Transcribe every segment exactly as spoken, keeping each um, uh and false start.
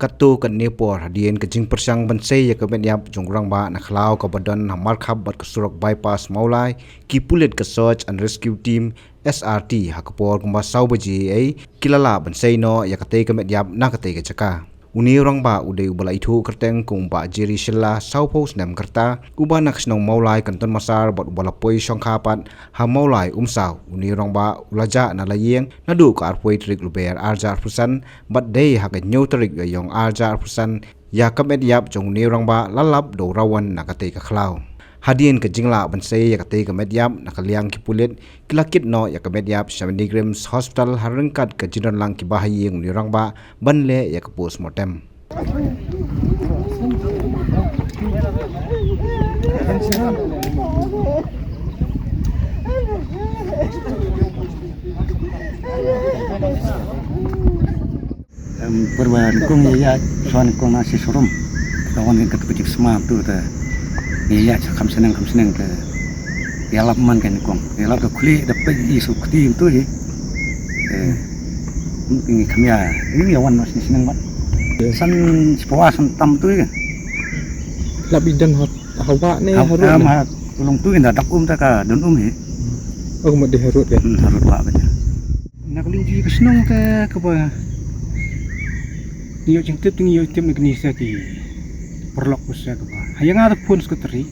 Katto katne por hadien ka jingpyrshang ban sei ïa ka met ïap jong u rangbah na khlaw kaba don ha markhap bad ka surok bypass Mawlai, ki pulit ka Search and Rescue Team, S R T, ha ka por kumba saw baje ei, ki la lah ban sei noh ïa katei ka met ïap na katei ka jaka. Une u rangbah u dei uba la ithuh kyrteng kum u Bah Jerry Shylla, sawphew snem ka rta, uba na ka shnong Mawlai, Kanton Massar, bad uba la poi shongkha pat ha Mawlai Umsaw. Une u rangbah u la jah na la ïing naduh ka arphew tarik Lber arhajar arphew san, bad dei ha ka hynñiew tarik Ïaïong arhajar arphew san, ïa ka met ïap jong une u rangbah la lap da u rawan na katei ka khlaw. Hadien ka jinglah ban sei ïa katei ka met ïap, na ka liang ki pulit ki la kit noh ïa ka met ïap sha NEIGRIHMS Hospital ha ryngkat ka jingdonlang kiba ha ïing une u rangbah ban leh ïa ka postmortem. Em, pyrwa nyngkong ïa ïa, shuwa nyngkong na shi showroom. Ka wan ka tu ka jingsma tu ta. Ïa ïa, kham shneng, kham shneng ka. Ïalap man ka nyngkong. Ïalap da khlieh da peit i su kti tu hi. Eh. Ngi kham ïa, ngi ïa wan na shi shneng bad. San shi pawa san tam tu hi. Lap i don ha, ha wah ne ha, ha rud ne? Ha, ha long tu hi, da dak um ta ka don um hi. Oh, mut dei ha rud ka? Hmm, ha rud wah ka. Na ka liang jong ka shnong te kaba ngi ïoh jingtip, te ngi ïoh tip na kine sa ki paralok, sa kaba ha ïa nga da phone secretary,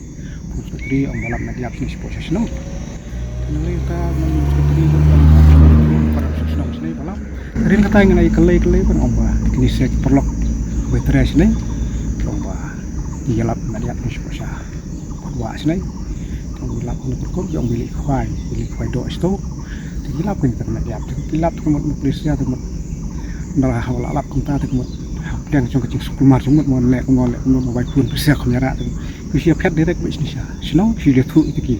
phone secretary ong ba lap met ïap shane shapoh sha shnong. Te na ka liang ka secretary ka ong ba para sha shnong shane ba lap. Rin kata ngi nai kylli kylli ban ong ba kine sa ki paralok ba trei shane, ong ba ngi lap met ïap shane shapoh sha wah shane. Te ngi lap na ka rukom jong ngi leit khwai, ngi leit khwai doh shito. Te ngi lap kane ka met ïap, te ngi lap te ka mut police ïa te ka mut. Nda ha la lap kumta te ka mut. Hapdeng jong ka jingsuk kulmar jong mut, mo leh kumno leh kumno, mo bai phone pisa kumno ïa ra te. Ki shu ïa phet direct beit shane sha shnong, shu ïa thuh ïa ki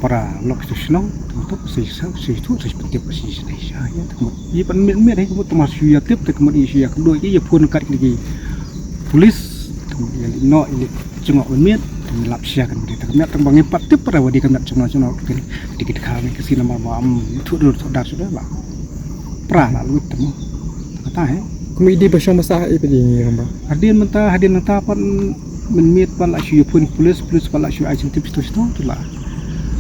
paralok sha shnong, te mut sa shu, shu thuh, shu pyntip ba shu sha sha ïa te ka mut. Ïa pan miet miet hi ka mut, te ma shu ïa tip te ka mut, ïa shu ïa kynduh ïa, ïa phone kat ïa ki police, te ka mut ïa leit noh, ïa leit jngoh ban miet, te ngi lap sha ka met, te ka met tang ba ngi pat tip para wa dei ka met jong no jong no, ki dei ki dkhar ngi ka sien namar ba ym thuh dur thuh dar shuh da la. Pra la lut te mo. Kata hi. Kumne i dei ba shong ba sah i ba dei ngi ramba. Hadien mynta, hadien mynta pat mynmiet pat la shu ïa phone police, police pat la shu ai jingtip shito shito tu la.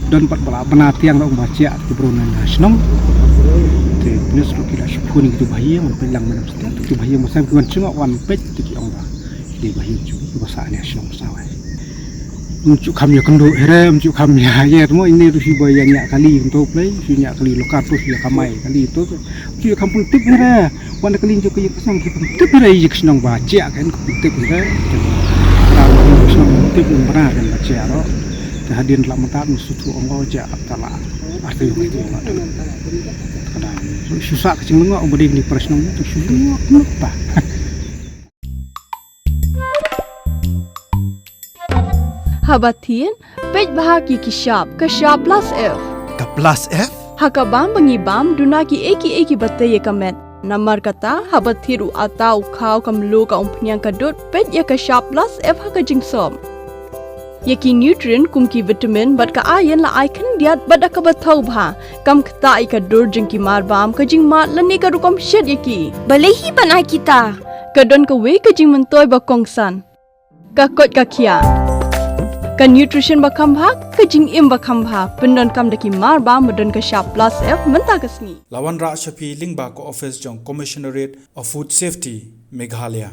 Don pat ba la bna tiang da ong ba jia ki briew na shnong. Te police ruh ki la shu phone ïa kitu ba ïa, wan peit lang mynta step, kitu ba ïa, mynta ki wan jngoh wan peit te ki ong ba. Ki ba ïa jngoh ki ba sah na shnong ba sah wai. Ym ju kham ïa kynduh hi re, ym ju kham ïa ïa mo, ine ruh shu ba ïa ñiah kali kumto Blei, shu ñiah kali lokar to, shu ïa kamai kali to. Ym ju kham pyntip hi re. Wan da ka liang jong ka ïing ka sem ki pyntip hi re ïa ka shnong ba jia, kan ka pyntip hi re. Ka shnong pyntip ym bna kan ba jia ruh. Te hadien la mynta ngi shu thuh ong ba jia ap ta la. Arta ïa ka ïing la. Ka dang shu sah ka jinglyngngoh ong ba dei kine para shnong to shu lyngngoh kumno ta. Haba thied, peit bha ki ki shap, ka shap plus F. Ka plus F? Ha ka bam ba ngi bam, duna ki ei ki ei kiba tei ïa ka met. Namar kata, haba thied u atta u khaw, ka mluh, ka umphniang, ka dud, peit ïa ka shap plus F ha ka jingsop. Ïa ki nutrient kum ki vitamin bad ka iron la ai khyndiat bad da kaba thaw bha. Kam ktah ïa ka dur jong ki mar bam, ka jingmad lane ka rukom shet ïa ki. Balei hi ban ai kita? Ka don kawei ka jingmyntoi ba kongsan. Ka koit ka khiah. Ka nutrition ba kham bha, ka jingim ba kham bha, pyndonkam da ki mar bam ba don ka shap plus F mynta ka sngi. La wanrah sha phi lyngba ka office jong Commissionerate of Food Safety, Meghalaya.